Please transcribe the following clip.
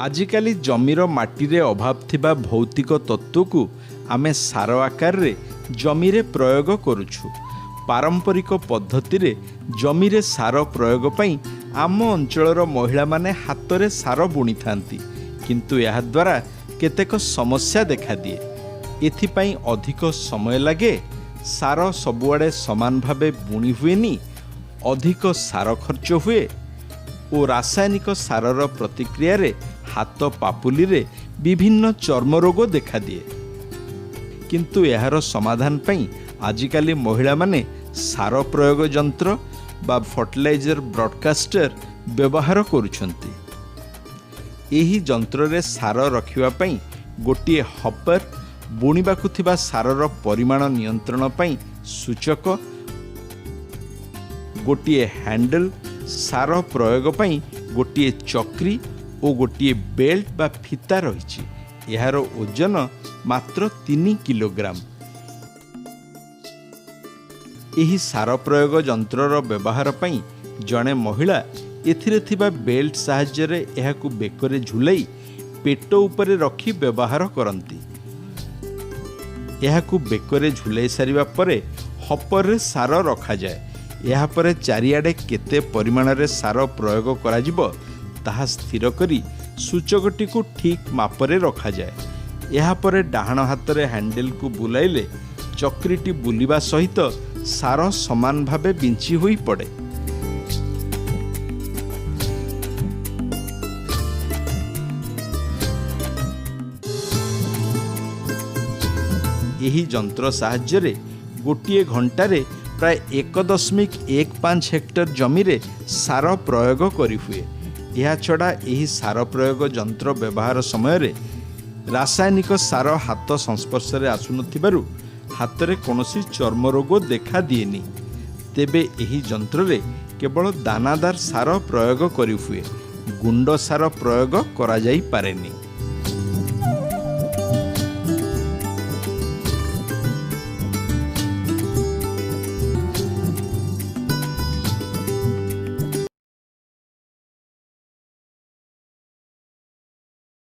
ଆଜିକାଲି ଜମିର ମାଟିରେ ଅଭାବ ଥିବା ଭୌତିକ ତତ୍ତ୍ୱକୁ ଆମେ ସାର ଆକାରରେ ଜମିରେ ପ୍ରୟୋଗ କରୁଛୁ। ପାରମ୍ପରିକ ପଦ୍ଧତିରେ ଜମିରେ ସାର ପ୍ରୟୋଗ ପାଇଁ ଆମ ଅଞ୍ଚଳର ମହିଳାମାନେ ହାତରେ ସାର ବୁଣିଥାନ୍ତି, କିନ୍ତୁ ଏହାଦ୍ୱାରା କେତେକ ସମସ୍ୟା ଦେଖାଦିଏ। ଏଥିପାଇଁ ଅଧିକ ସମୟ ଲାଗେ, ସାର ସବୁଆଡ଼େ ସମାନ ଭାବେ ବୁଣି ହୁଏନି, ଅଧିକ ସାର ଖର୍ଚ୍ଚ ହୁଏ ଓ ରାସାୟନିକ ସାରର ପ୍ରତିକ୍ରିୟାରେ ହାତ ପାପୁଲିରେ ବିଭିନ୍ନ ଚର୍ମ ରୋଗ ଦେଖାଦିଏ। କିନ୍ତୁ ଏହାର ସମାଧାନ ପାଇଁ ଆଜିକାଲି ମହିଳାମାନେ ସାର ପ୍ରୟୋଗ ଯନ୍ତ୍ର ବା ଫର୍ଟିଲାଇଜର ବ୍ରଡକାଷ୍ଟର ବ୍ୟବହାର କରୁଛନ୍ତି। ଏହି ଯନ୍ତ୍ରରେ ସାର ରଖିବା ପାଇଁ ଗୋଟିଏ ହପର, ବୁଣିବାକୁ ଥିବା ସାରର ପରିମାଣ ନିୟନ୍ତ୍ରଣ ପାଇଁ ସୂଚକ, ଗୋଟିଏ ହ୍ୟାଣ୍ଡେଲ, ସାର ପ୍ରୟୋଗ ପାଇଁ ଗୋଟିଏ ଚକ୍ରି ଓ ଗୋଟିଏ ବେଲ୍ଟ ବା ଫିତା ରହିଛି। ଏହାର ଓଜନ ମାତ୍ର 3 କିଲୋଗ୍ରାମ। ଏହି ସାର ପ୍ରୟୋଗ ଯନ୍ତ୍ରର ବ୍ୟବହାର ପାଇଁ ଜଣେ ମହିଳା ଏଥିରେ ଥିବା ବେଲ୍ଟ ସାହାଯ୍ୟରେ ଏହାକୁ ବେକରେ ଝୁଲାଇ ପେଟ ଉପରେ ରଖି ବ୍ୟବହାର କରନ୍ତି। ଏହାକୁ ବେକରେ ଝୁଲାଇ ସାରିବା ପରେ ହପରରେ ସାର ରଖାଯାଏ। ଏହାପରେ ଚାରିଆଡ଼େ କେତେ ପରିମାଣରେ ସାର ପ୍ରୟୋଗ କରାଯିବ ତାହା ସ୍ଥିର କରି ସୂଚକଟିକୁ ଠିକ୍ ମାପରେ ରଖାଯାଏ। ଏହାପରେ ଡାହାଣ ହାତରେ ହ୍ୟାଣ୍ଡେଲକୁ ବୁଲାଇଲେ ଚକ୍ରିଟି ବୁଲିବା ସହିତ ସାର ସମାନ ଭାବେ ବିଞ୍ଚି ହୋଇ ପଡ଼େ। ଏହି ଯନ୍ତ୍ର ସାହାଯ୍ୟରେ ଗୋଟିଏ ଘଣ୍ଟାରେ ପ୍ରାୟ 1.15 ହେକ୍ଟର ଜମିରେ ସାର ପ୍ରୟୋଗ କରିହୁଏ। ଏହାଛଡ଼ା ଏହି ସାର ପ୍ରୟୋଗ ଯନ୍ତ୍ର ବ୍ୟବହାର ସମୟରେ ରାସାୟନିକ ସାର ହାତ ସଂସ୍ପର୍ଶରେ ଆସୁନଥିବାରୁ ହାତରେ କୌଣସି ଚର୍ମ ରୋଗ ଦେଖାଦିଏନି। ତେବେ ଏହି ଯନ୍ତ୍ରରେ କେବଳ ଦାନାଦାର ସାର ପ୍ରୟୋଗ କରିହୁଏ, ଗୁଣ୍ଡ ସାର ପ୍ରୟୋଗ କରାଯାଇପାରେନି।